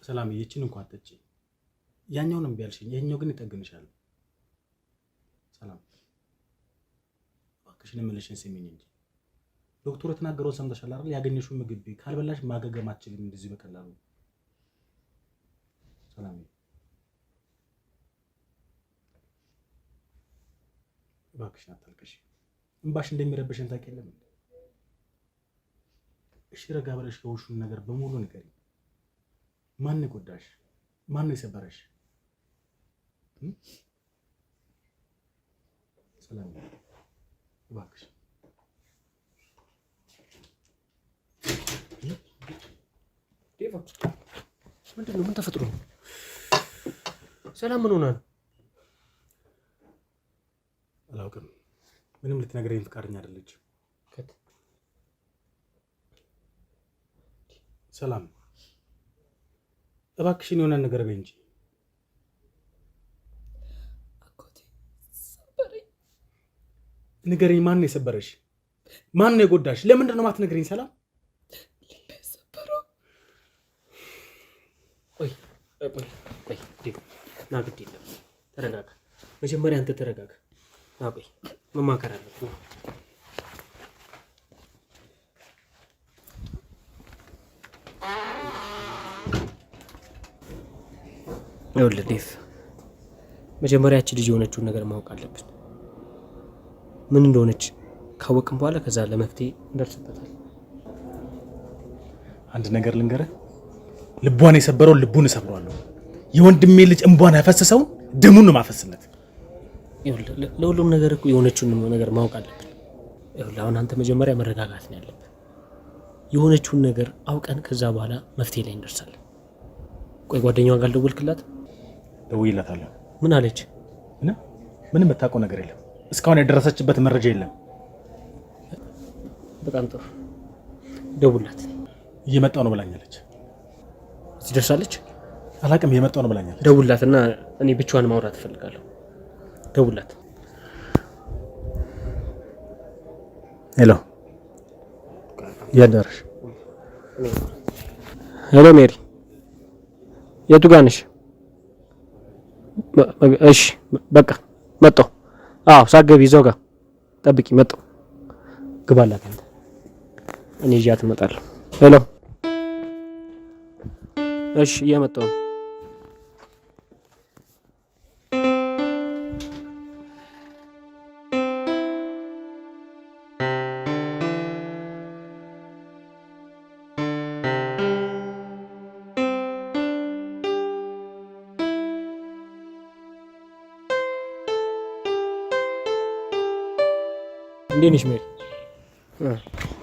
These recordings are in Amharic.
ሰላምዬ፣ ይህችን እንኳን አትጠጪ። ያኛውን እምቢ አልሽኝ፣ ይሄኛው ግን ይጠግንሻል። ሰላም እባክሽን የምልሽን ስሚኝ እንጂ። ዶክተሩ የተናገረውን ሰምተሻል አይደል? ያገኘሽውን ምግብ ብይ፣ ካልበላሽ ማገገም አትችልም እንደዚህ በቀላሉ። ሰላምዬ እባክሽን አታልቅሽ። እንባሽ እንደሚረብሽን ታውቂ የለም እንዴ? እሺ ረጋ ብለሽ የውሹን ነገር በሙሉ ንገሪኝ። ማን ጎዳሽ? ማን ነው የሰበረሽ? ሰላም እባክሽ። ዴቫ ምንድን ነው? ምን ተፈጥሮ ነው? ሰላም ምን ሆና ነው? አላውቅም። ምንም ልትነግረኝ ፈቃደኛ አይደለችም። ሰላም እባክሽን የሆነ ነገር በይ እንጂ። አጎቴ ሰበረኝ። ንገረኝ፣ ማን ነው የሰበረሽ? ማን ነው የጎዳሽ? ለምንድን ነው የማትነግረኝ? ሰላም ልቤ ሰበረው። ቆይ ቆይ ቆይ፣ ዴቭ ና፣ ግድ የለም ተረጋጋ። መጀመሪያ አንተ ተረጋጋ። ና ቆይ፣ መማከር አለብን። ይኸውልህ ዴቭ፣ መጀመሪያ ያቺ ልጅ የሆነችውን ነገር ማወቅ አለብን። ምን እንደሆነች ካወቅን በኋላ ከዛ ለመፍትሄ እንደርስበታል። አንድ ነገር ልንገርህ፣ ልቧን የሰበረውን ልቡን እሰብረዋለሁ። የወንድሜ ልጅ እንቧን ያፈሰሰውን ደሙን ነው የማፈስለት። ይኸውልህ ለሁሉም ነገር እኮ የሆነችውን ነገር ማወቅ አለብን። ይኸውልህ አሁን አንተ መጀመሪያ መረጋጋት ነው ያለብን። የሆነችውን ነገር አውቀን ከዛ በኋላ መፍትሄ ላይ እንደርሳለን። ቆይ ጓደኛዋ ጋር ደወልክላት? ደውዬላታለሁ። ምን አለች? ምንም ምንም የምታውቀው ነገር የለም። እስካሁን የደረሰችበት መረጃ የለም። በጣም ጥሩ፣ ደውላት። እየመጣሁ ነው ብላኛለች። እዚህ ደርሳለች? አላውቅም፣ እየመጣሁ ነው ብላኛለች። ደውላት እና እኔ ብቻዋን ማውራት እፈልጋለሁ። ደውላት። Hello፣ የት ደረሽ? Hello ሜሪ፣ የቱ ጋር ነሽ? እሺ በቃ መጣሁ። አዎ ሳትገቢ እዛው ጋር ጠብቂ፣ መጣሁ። ግባላት አንተ፣ እኔ ይዣት እመጣለሁ። Hello፣ እሺ እየመጣሁ ነው። እንዴት ነሽ ሜሪ?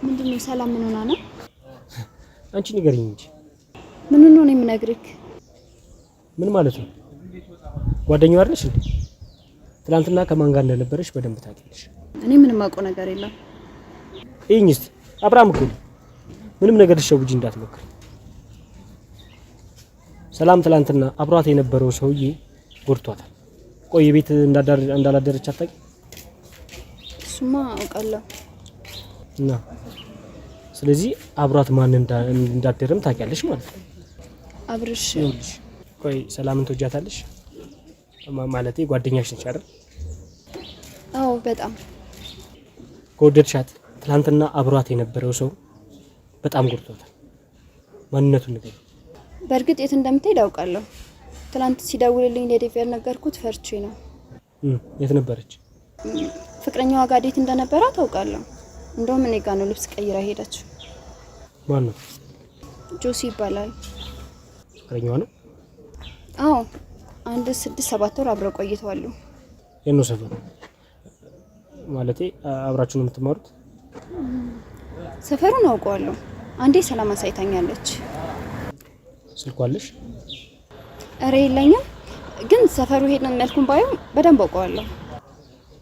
ምንድን ነው ሰላም? ምን ሆና ነው? አንቺ ንገሪኝ እንጂ። ምን ሆኖ ነው የምነግርህ? ምን ማለት ነው? ጓደኛው አይደለሽ እንዴ? ትናንትና ከማን ጋር እንደነበረሽ በደንብ ታውቂያለሽ። እኔ ምንም አውቀው ነገር የለም። እይኝ እስቲ አብርሃም እኮ ነው። ምንም ነገር ልትሸውጂ እንዳትሞክሪ። ሰላም ትናንትና አብሯት የነበረው ሰውዬ ጎድቷታል። ቆይ ቤት እንዳላደረች አታውቂም? እሱማ አውቃለሁ። እና ስለዚህ አብሯት ማን እንዳደረም ታውቂያለሽ ማለት ነው። አብርሽ። ይኸውልሽ፣ ቆይ ሰላምን ትወጃታለሽ? ማለቴ ጓደኛሽ ነች አይደል? አዎ በጣም። ከወደድሻት ትናንትና አብሯት የነበረው ሰው በጣም ጎድቷታል። ማንነቱን ንገሪኝ። በእርግጥ የት እንደምትሄድ አውቃለሁ። ትናንት ሲደውልልኝ ለዴቭ ያልነገርኩት ፈርቼ ነው። የት ነበረች? ፍቅረኛዋ ጋር date እንደነበራት አውቃለሁ። እንደውም እኔ ጋር ነው ልብስ ቀይራ ሄደች። ማን ነው? ጆሲ ይባላል። ፍቅረኛዋ ነው? አዎ፣ አንድ 6 7 ወር አብረው ቆይተዋል። የት ነው ሰፈሩ? ማለቴ አብራችሁ ነው የምትማሩት? ሰፈሩን አውቀዋለሁ። አንዴ ሰላም አሳይታኛለች። ስልኳ አለሽ? እረ የለኝም፣ ግን ሰፈሩ ሄደን መልኩን ባየው በደንብ አውቀዋለሁ።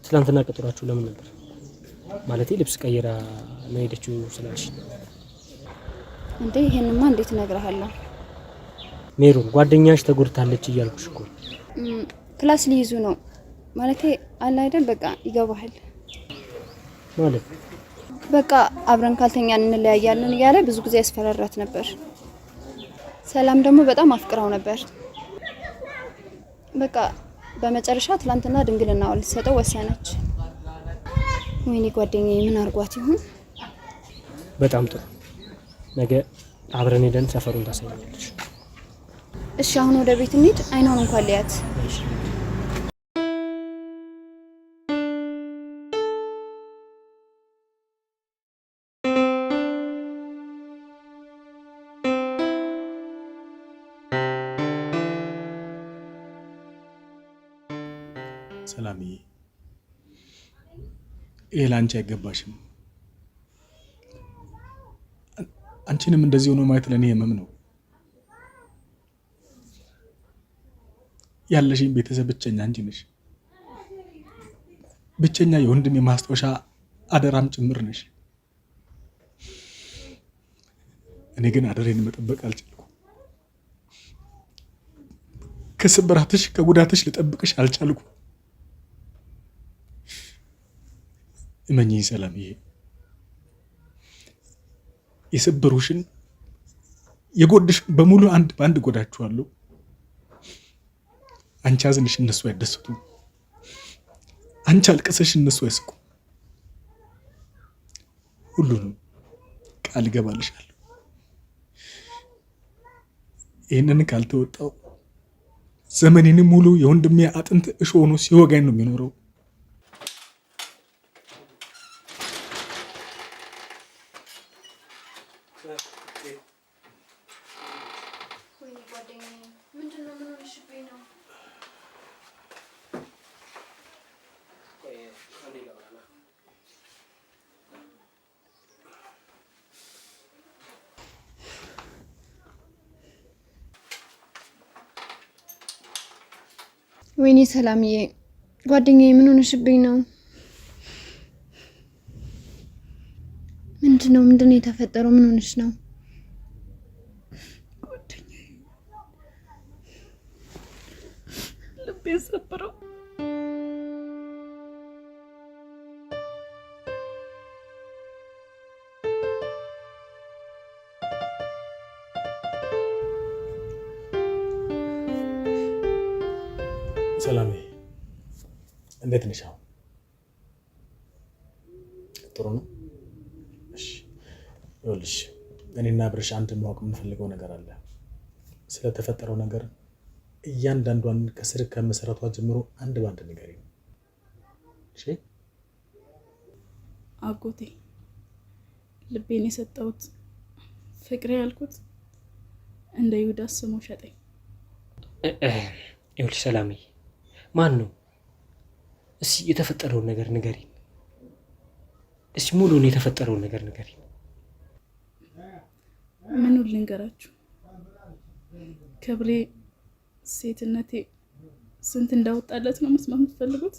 ትናንትና ቀጠሯችሁ ለምን ነበር? ማለቴ ልብስ ቀይራ ነው ሄደችው ስላልሽ። እንዴ ይሄንማ እንዴት እነግርሃለሁ? ሜሮን ጓደኛሽ ተጎድታለች እያልኩሽ እኮ ነው። Class ሊይዙ ነው ማለቴ አለ አይደል? በቃ ይገባሃል። ማለት በቃ አብረን ካልተኛን እንለያያለን እያለ ብዙ ጊዜ ያስፈራራት ነበር። ሰላም ደግሞ በጣም አፍቅራው ነበር። በቃ በመጨረሻ ትላንትና ድንግልናዋን ልትሰጠው ወሰነች። ወይኔ ጓደኛዬ ምን አርጓት ይሆን? በጣም ጥሩ። ነገ አብረን ሄደን ሰፈሩን ታሳየኛለች። እሺ አሁን ወደ ቤት እንሂድ። አይኗን እንኳን ልያት። ሰላምዬ፣ ይሄ ለአንቺ አይገባሽም። አንቺንም እንደዚህ ሆኖ ማየት ለእኔ ህመም ነው። ያለሽኝ ቤተሰብ ብቸኛ አንቺ ነሽ። ብቸኛ የወንድም የማስታወሻ አደራም ጭምር ነሽ። እኔ ግን አደሬን መጠበቅ አልቻልኩም። ከስብራትሽ ከጉዳትሽ ልጠብቅሽ አልቻልኩም። እመኚኝ ሰላምዬ፣ የሰበሩሽን የጎድሽ በሙሉ አንድ በአንድ ጎዳችኋለሁ። አንቺ አዝንሽ እነሱ አይደሰቱም። አንቺ አልቅሰሽ እነሱ አይስቁም። ሁሉንም ቃል እገባልሻለሁ። ይህንን ካልተወጣው ዘመኔንም ሙሉ የወንድሜ አጥንት እሾህ ሆኖ ሲወጋኝ ነው የሚኖረው። ወይኔ ጓደኛዬ፣ ምንድን ነው? ምን ሆነሽብኝ ነው? ወይኔ ሰላምዬ፣ ጓደኛዬ ምን ሆነሽብኝ ነው? ምንድን ነው? ምንድን ነው የተፈጠረው? ምን ሆነሽ ነው? ልቤን ሰበረው። ሰላሜ እንዴት ነሽ? አሁን ጥሩ ነው። እሺ ይኸውልሽ፣ እኔና አብርሽ አንድ ማወቅ የምንፈልገው ነገር አለ። ስለተፈጠረው ነገር እያንዳንዷን ከስር ከመሰረቷ ጀምሮ አንድ በአንድ ንገሪኝ። እሺ? አጎቴ ልቤን የሰጠሁት ፍቅሬ ያልኩት እንደ ይሁዳ ስሞ ሸጠኝ። ይኸውልሽ ሰላምዬ፣ ማን ነው? እስኪ የተፈጠረውን ነገር ንገሪን። እስኪ ሙሉውን የተፈጠረውን ነገር ንገሪን። ምኑን ልንገራችሁ? ክብሬ፣ ሴትነቴ ስንት እንዳወጣለት ነው መስማት የምትፈልጉት?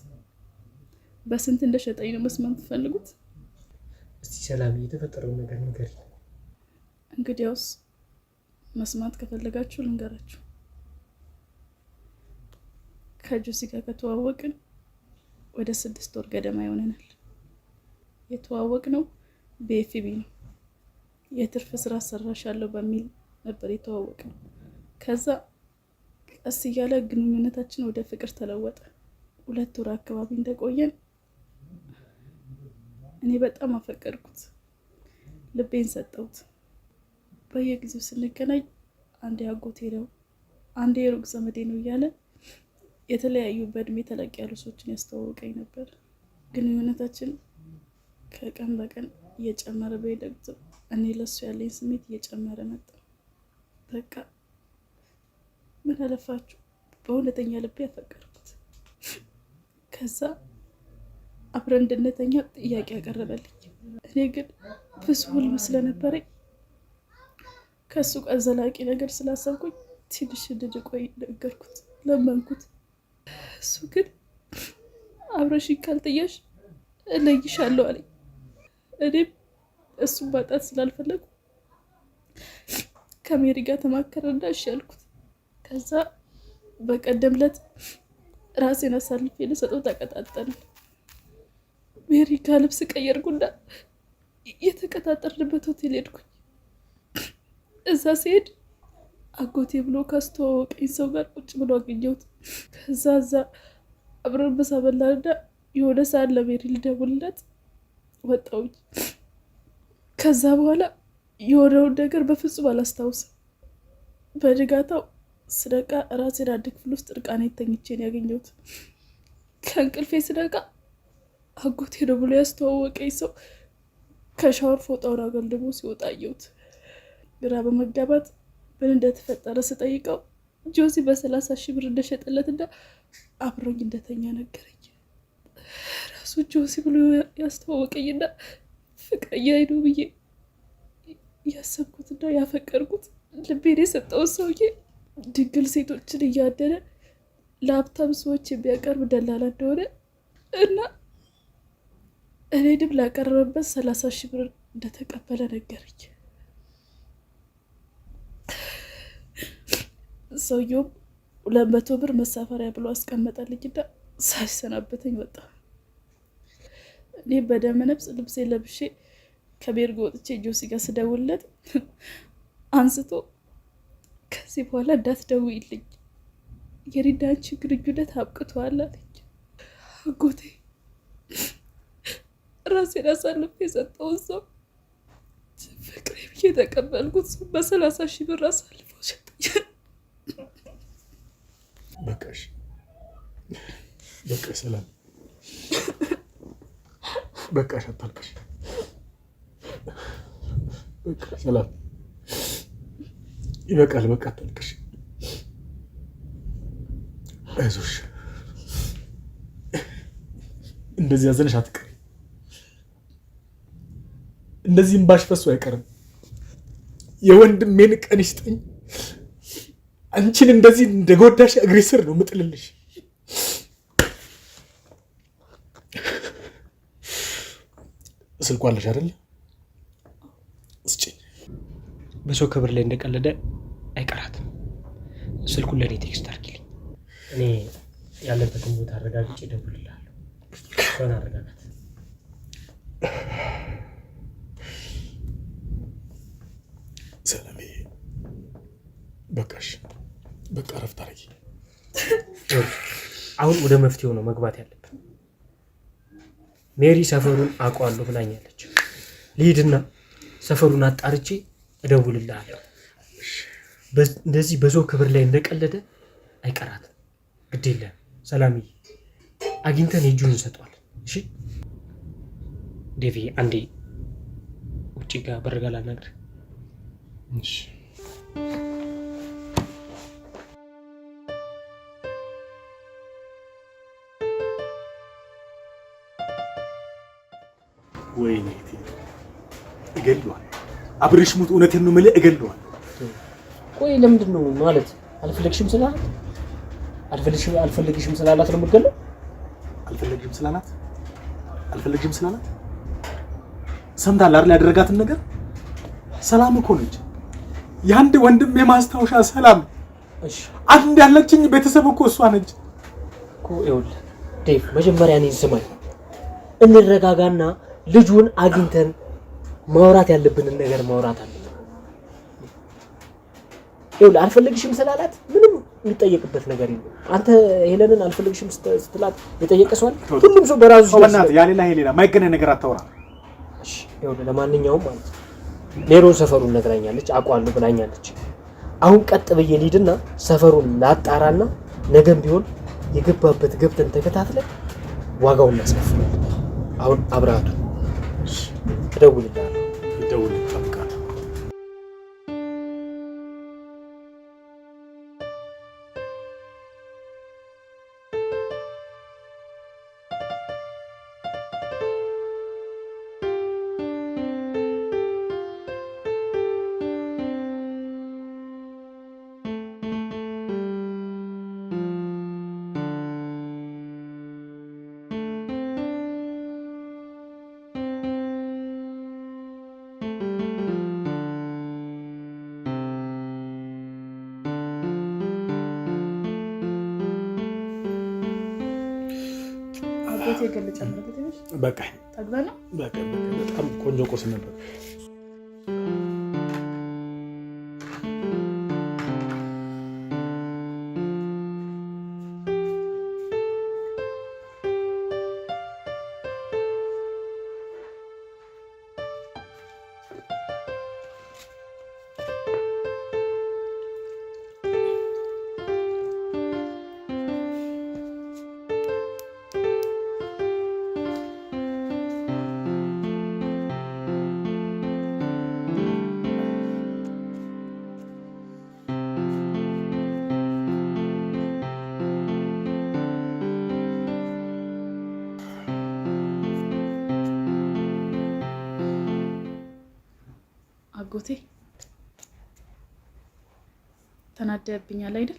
በስንት እንደሸጠኝ ነው መስማት የምትፈልጉት? እስቲ ሰላምዬ የተፈጠረውን ነገር ንገሪን። እንግዲያውስ መስማት ከፈለጋችሁ ልንገራችሁ። ከጆሲ ጋር ከተዋወቅን ወደ 6 ወር ገደማ ይሆነናል። የተዋወቅነው በ FB ነው። የትርፍ ስራ ሰራሻለሁ በሚል ነበር የተዋወቅነው። ከዛ ቀስ እያለ ግንኙነታችን ወደ ፍቅር ተለወጠ። 2 ወር አካባቢ እንደቆየን እኔ በጣም አፈቀርኩት፣ ልቤን ሰጠሁት። በየጊዜው ስንገናኝ አንዴ አጎቴ ነው፣ አንዴ የሩቅ ዘመዴ ነው እያለ የተለያዩ በእድሜ ተለቅ ያሉ ሰዎችን ያስተዋውቀኝ ነበር። ግንኙነታችን ከቀን በቀን እየጨመረ በሄደ ቁጥር እኔ ለሱ ያለኝ ስሜት እየጨመረ መጣ። በቃ ምን አለፋችሁ በእውነተኛ ልቤ ያፈቀርኩት። ከዛ አብረን እንድንተኛ ጥያቄ ያቀረበልኝ። እኔ ግን ብዙ ህልም ስለነበረኝ ከእሱ ጋር ዘላቂ ነገር ስላሰብኩኝ ትንሽ እንድንቆይ ነገርኩት፣ ለመንኩት። እሱ ግን አብረሽኝ ካልተኛሽ እለይሻለሁ አለኝ። እኔም እሱን ማጣት ስላልፈለጉ ከሜሪ ጋር ተማከረና እሺ አልኩት። ከዛ በቀደም ዕለት ራሴን አሳልፌ ልሰጠው ተቀጣጠርን። ሜሪ ጋር ልብስ ቀየርኩና የተቀጣጠርንበት ሆቴል ሄድኩኝ። እዛ ሲሄድ አጎቴ ብሎ ካስተዋወቀኝ ሰው ጋር ቁጭ ብሎ አገኘሁት። ከዛ እዛ አብረን ምሳ በላንና የሆነ ሰዓት ለሜሪ ልደውልለት ወጣሁኝ። ከዛ በኋላ የሆነውን ነገር በፍጹም አላስታውስም። በንጋታው ስነቃ ራሴን አንድ ክፍል ውስጥ እርቃኔን ተኝቼ ነው ያገኘሁት። ከእንቅልፌ ስነቃ አጎቴ ነው ብሎ ያስተዋወቀኝ ሰው ከሻወር ፎጣውን አገልድሞ ሲወጣ አየሁት። ግራ በመጋባት ምን እንደተፈጠረ ስጠይቀው ጆሲ በ30,000 ብር እንደሸጠለትና አብሮኝ እንደተኛ ነገረኝ። ራሱ ጆሲ ብሎ ያስተዋወቀኝና ፍቅረኛዬ ነው ብዬ ያሰብኩትና ያፈቀርኩት ልቤን የሰጠውን ሰውዬ ድንግል ሴቶችን እያደነ ለሀብታም ሰዎች የሚያቀርብ ደላላ እንደሆነ እና እኔንም ላቀረበበት 30,000 ብር እንደተቀበለ ነገረኝ። ሰውየውም 200 ብር መሳፈሪያ ብሎ አስቀመጠልኝና ሳይሰናበተኝ ወጣ። እኔ በደመ ነፍስ ልብሴ ለብሼ ከቤርጎ ወጥቼ ጆሲ ጋር ስደውልለት አንስቶ ከዚህ በኋላ እንዳትደውይልኝ የኔና አንቺ ግንኙነት አብቅቷል አለኝ። አጎቴ ራሴን አሳልፌ የሰጠውን ሰው ፍቅሬ ብዬ የተቀበልኩት ሰው በ30,000 ብር አሳልፎ ሰጠኝ። በቃሽ፣ በቃሽ፣ ሰላም በቃሽ፣ አታልቅሽ። በቃ ሰላም ይበቃል። በቃ አታልቅሽ፣ አይዞሽ። እንደዚህ ያዘንሽ አትቀሪ። እንደዚህም ባሽ ፈሶ አይቀርም። የወንድሜን ቀን ይስጠኝ። አንቺን እንደዚህ እንደጎዳሽ እግሬ ስር ነው ምጥልልሽ። ስልኳ አለሽ አይደለ? ስጭኝ። በሰው ክብር ላይ እንደቀለደ አይቀራትም። ስልኩን ለእኔ text አድርጊልኝ። እኔ ያለበትን ቦታ አረጋግጬ እደውልልሃለሁ። እሷን አረጋጋት። ሰላሜ፣ በቃሽ። በቃ እረፍት አድርጊ። አሁን ወደ መፍትሄው ነው መግባት ያለብን። ሜሪ ሰፈሩን አውቀዋለሁ ብላኛለች። ልሂድና ሰፈሩን አጣርቼ እደውልልሃለሁ። እንደዚህ በሰው ክብር ላይ እንደቀለደ አይቀራትም። ግድ የለህም ሰላምዬ፣ አግኝተን የእጁን እንሰጠዋለን። እሺ ዴቪ፣ አንዴ ውጭ ጋር በር ጋር ላናግርህ። እሺ። ወይኔ እገለዋለሁ። አብሬሽ ሙት። እውነቴን ነው የምልህ እገለዋለሁ። ቆይ ለምንድን ነው ማለት አልፈለግሽም ስላላት አልፈለግሽም ስላላት ነው የምትገለው? አልፈለግሽም ስላላት አልፈለግሽም ስላላት ሰምታል አይደል? ያደረጋትን ነገር ሰላም እኮ ነች። የአንድ ወንድም የማስታወሻ ሰላም። እሺ አንድ ያለችኝ ቤተሰብ እኮ እሷ ነች እኮ። ይኸውልህ ዴቭ፣ መጀመሪያ እኔን ስማኝ፣ እንረጋጋና ልጁን አግኝተን ማውራት ያለብንን ነገር ማውራት አለብን። ይኸውልህ አልፈልግሽም ስላላት ምንም የሚጠየቅበት ነገር የለም። አንተ ሄለንን አልፈልግሽም ስትላት የጠየቀ ሰው አለ? ሁሉም ሰው በራሱ በእናትህ ያ ሌላ ይሄ ሌላ የማይገናኝ ነገር አታውራ። እሺ ይኸውልህ ለማንኛውም ማለት ነው ሜሮን ሰፈሩን ነግራኛለች፣ አውቀዋለሁ ብላኛለች። አሁን ቀጥ ብዬ ልሂድና ሰፈሩን ላጣራና ነገም ቢሆን የገባበት ገብተን ተከታትለን ዋጋውን እናስከፍላለን። አሁን አብረሃቱ እደውልልሃለሁ። ይደውል እጠብቃለሁ። አጎቴ ገል ጨምረበት ትንሽ በቃ ጠግበህ ነው። በቃ በጣም ቆንጆ ቁርስ ነበር። አጎቴ ተናደብኛል አይደል?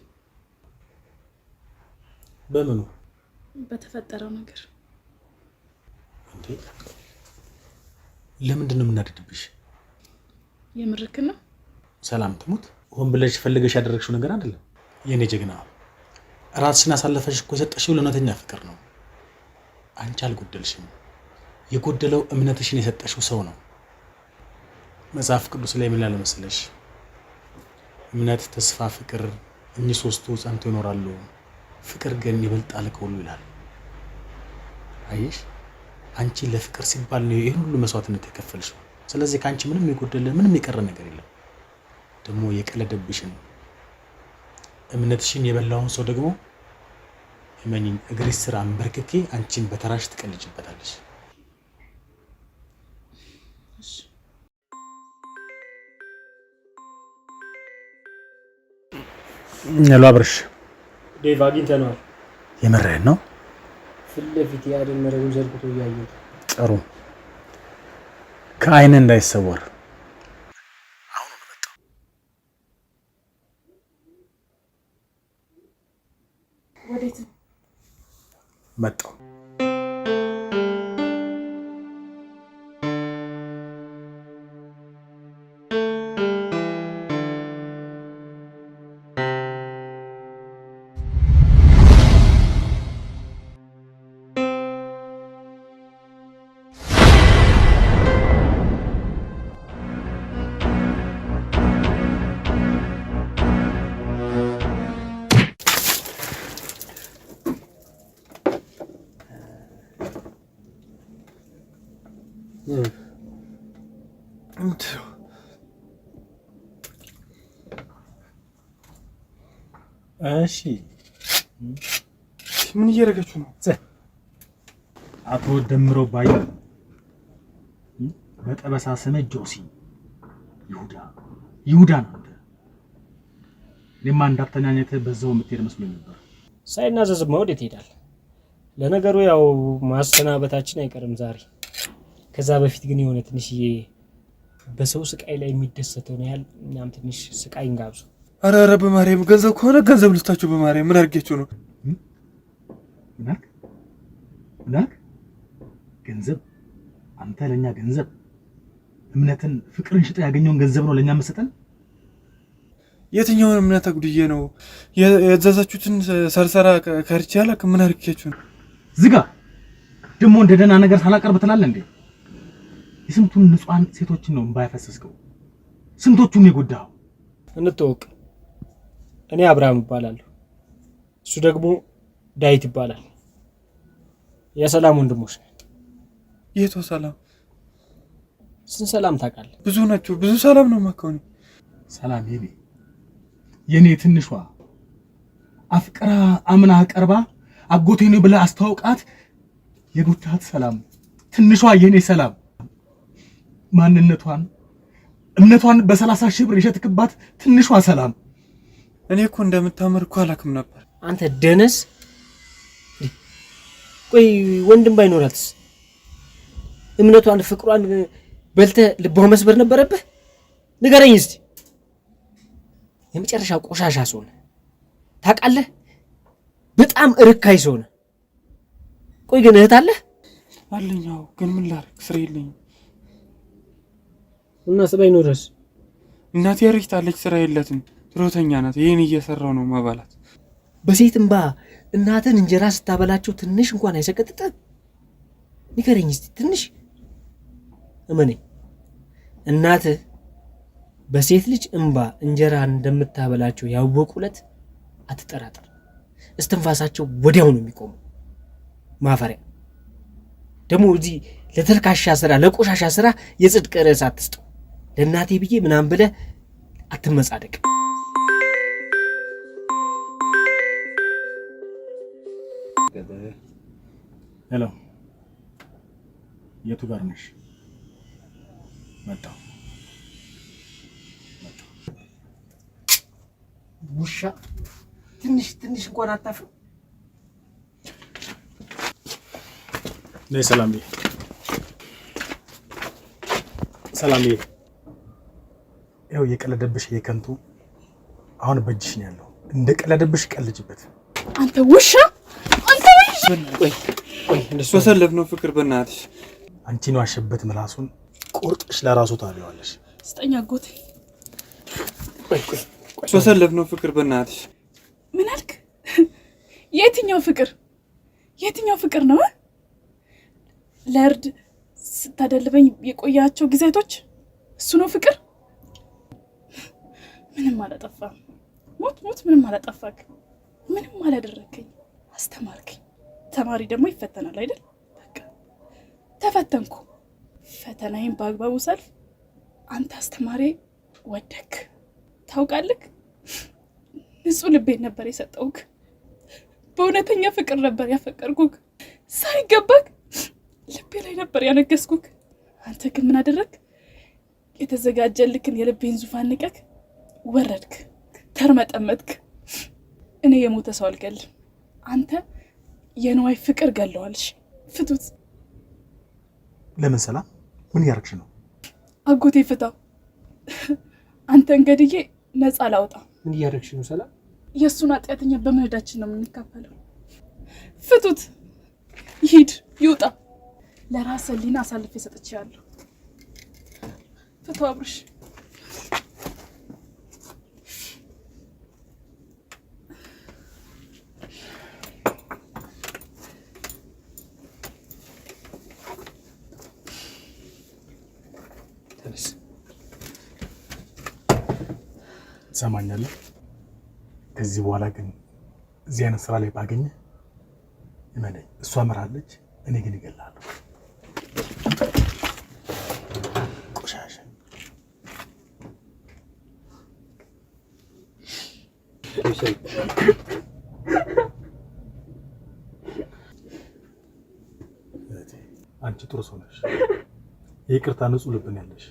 በምኑ? በተፈጠረው ነገር። እንዴ ለምንድን ነው የምናደድብሽ? የምርክን ነው? ሰላም ትሙት፣ ሆን ብለሽ ፈልገሽ ያደረግሽው ነገር አይደለም። የኔ ጀግና፣ ራስሽን አሳልፈሽ እኮ የሰጠሽው ለእውነተኛ ፍቅር ነው። አንቺ አልጎደልሽም። የጎደለው እምነትሽን የሰጠሽው ሰው ነው። መጽሐፍ ቅዱስ ላይ ምን ይላል መሰለሽ? እምነት፣ ተስፋ፣ ፍቅር እኚህ ሶስቱ ጸንቶ ይኖራሉ፣ ፍቅር ግን ይበልጣል ከሁሉ ይላል። አየሽ፣ አንቺ ለፍቅር ሲባል ነው ይህን ሁሉ መስዋዕትነት የከፈልሽው። ስለዚህ ከአንቺ ምንም የጎደለ ምንም የቀረ ነገር የለም። ደግሞ የቀለደብሽን እምነትሽን የበላውን ሰው ደግሞ እመኚኝ እግርሽ ስር አንበርክኬ አንቺን በተራሽ ትቀልጅበታለሽ። Hello አብርሽ፣ ዴቭ አግኝተነዋል። የምርህን ነው? ፊት ለፊት የአደን መረቡን ዘርግቶ እያየሁት። ጥሩ፣ ከአይን እንዳይሰወር። ወዴት ነው? መጣሁ። እሺ ምን እያደረጋችሁ ነው? አቶ ደምሮ ባዩ በጠበሳ ስመ ጆሲ ይሁዳ ይሁዳ ነው አንተ። እኔማ እንዳተኛኘትህ በዛው የምትሄድ መስሎኝ ነበር። ሳይናዘዝማ ወዴት ይሄዳል? ለነገሩ ያው ማሰናበታችን አይቀርም ዛሬ። ከዛ በፊት ግን የሆነ ትንሽዬ በሰው ስቃይ ላይ የሚደሰተውን ያህል እኛም ትንሽ ስቃይ እንጋብዙ። አረ አረ በማርያም ገንዘብ ከሆነ ገንዘብ ልስታችሁ። በማርያም ምን አድርጌችሁ ነው? ምን አልክ? ምን አልክ? ገንዘብ? አንተ ለኛ ገንዘብ እምነትን ፍቅርን ሽጠህ ያገኘውን ገንዘብ ነው ለኛ የምትሰጠን? የትኛውን እምነት አጉድዬ ነው የያዛችሁትን ሰርሰራ ከርቼ አላውቅም። ምን አድርጌችሁ ነው? ዝጋ። ደግሞ እንደ ደህና ነገር ሳላቀርብ ትላለህ እንዴ? የስንቱን ንጹሐን ሴቶችን ነው እምባ ያፈሰስከው? ስንቶቹን የጎዳኸው? እንተዋወቅ። እኔ አብርሃም እባላለሁ፣ እሱ ደግሞ ዳዊት ይባላል። የሰላም ወንድሞች ነን። የቷ ሰላም? ስንት ሰላም ታውቃለህ? ብዙ ናቸው። ብዙ ሰላም ነው የማውቀው እኔ። ሰላም የኔ የኔ ትንሿ አፍቅራ አምና ቀርባ አጎቴ ነው ብለህ አስተዋውቃት የጎዳት ሰላም፣ ትንሿ የኔ ሰላም ማንነቷን እምነቷን በ30,000 ብር የሸጥክባት ትንሿ ሰላም። እኔ እኮ እንደምታምር እኮ አላውቅም ነበር። አንተ ደነስ! ቆይ ወንድም ባይኖራትስ እምነቷን ፍቅሯን በልተህ ልቧ መስበር ነበረብህ? ንገረኝ እስቲ። የመጨረሻ ቆሻሻ ሰው ነህ ታውቃለህ። በጣም እርካይ ሰው ነህ። ቆይ ግን እህት አለህ? አለኝ። አዎ፣ ግን ምን ላድርግ? ስራ የለኝም። እና ባይኖርስ? እናቴ አርጅታለች፣ ስራ የላትም፣ ጡረተኛ ናት። ይህን እየሰራው ነው ማባላት። በሴት እንባ እናትን እንጀራ ስታበላቸው ትንሽ እንኳን አይሰቀጥጥም? ንገረኝ እስቲ ትንሽ። እመነኝ፣ እናትህ በሴት ልጅ እንባ እንጀራ እንደምታበላቸው ያወቁለት አትጠራጠር፣ እስትንፋሳቸው ወዲያው ነው የሚቆመው። ማፈሪያ ደግሞ እዚህ ለተልካሻ ስራ ለቆሻሻ ስራ የጽድቅ ርዕስ አትስጠው። ለእናቴ ብዬ ምናምን ብለህ አትመጻደቅ። Hello፣ የቱ ጋር ነሽ? መጣሁ መጣሁ። ውሻ ትንሽ ትንሽ እንኳን አታፍርም? ነይ ሰላምዬ፣ ሰላምዬ። ይኸው የቀለደብሽ የከንቱ አሁን በእጅሽ ነው ያለው። እንደ ቀለደብሽ ቀልጅበት። አንተ ውሻ! አንተ ውሻ! ቆይ ቆይ፣ እንደሱ በሰለፍ ነው ፍቅር። በእናትሽ አንቺን ዋሸበት ምላሱን ቁርጥሽ ለራሱ ታቢዋለሽ። ስጠኝ አጎቴ። ቆይ ቆይ በሰለፍ ነው ፍቅር። በእናትሽ ምን አልክ? የትኛው ፍቅር? የትኛው ፍቅር ነው? ለእርድ ስታደልበኝ የቆያቸው ጊዜያቶች እሱ ነው ፍቅር? ምንም አላጠፋም። ሞት ሞት፣ ምንም አላጠፋክ፣ ምንም አላደረግከኝ። አስተማርከኝ። ተማሪ ደግሞ ይፈተናል አይደል? በቃ ተፈተንኩ። ፈተናዬን በአግባቡ ሳልፍ አንተ አስተማሪ ወደክ። ታውቃለህ፣ ንጹሕ ልቤን ነበር የሰጠውክ። በእውነተኛ ፍቅር ነበር ያፈቀርኩክ። ሳይገባክ ልቤ ላይ ነበር ያነገስኩክ። አንተ ግን ምን አደረግ? የተዘጋጀልክን የልቤን ዙፋን ንቀክ ወረድክ፣ ተርመጠመጥክ። እኔ የሞተ ሰው አልገልም። አንተ የንዋይ ፍቅር ገለዋልሽ። ፍቱት። ለምን ሰላም፣ ምን እያደረግሽ ነው? አጎቴ ፍታው። አንተን ገድዬ ነፃ ላውጣ። ምን እያደረግሽ ነው ሰላም? የእሱን ኃጢአተኛ በመሄዳችን ነው የምንካፈለው። ፍቱት፣ ይሂድ፣ ይውጣ። ለራስ ሕሊና አሳልፌ ሰጥቼሃለሁ። ፍቱ አብርሽ። ተነስ። ትሰማኛለህ? ከዚህ በኋላ ግን እዚህ አይነት ስራ ላይ ባገኘ እመነኝ፣ እሷ ምራለች፣ እኔ ግን እገልሃለሁ። ቆሻሻ። እህቴ፣ አንቺ ጥሩ ሰው ነሽ። የይቅርታ ንጹህ ልብ ነው ያለሽ።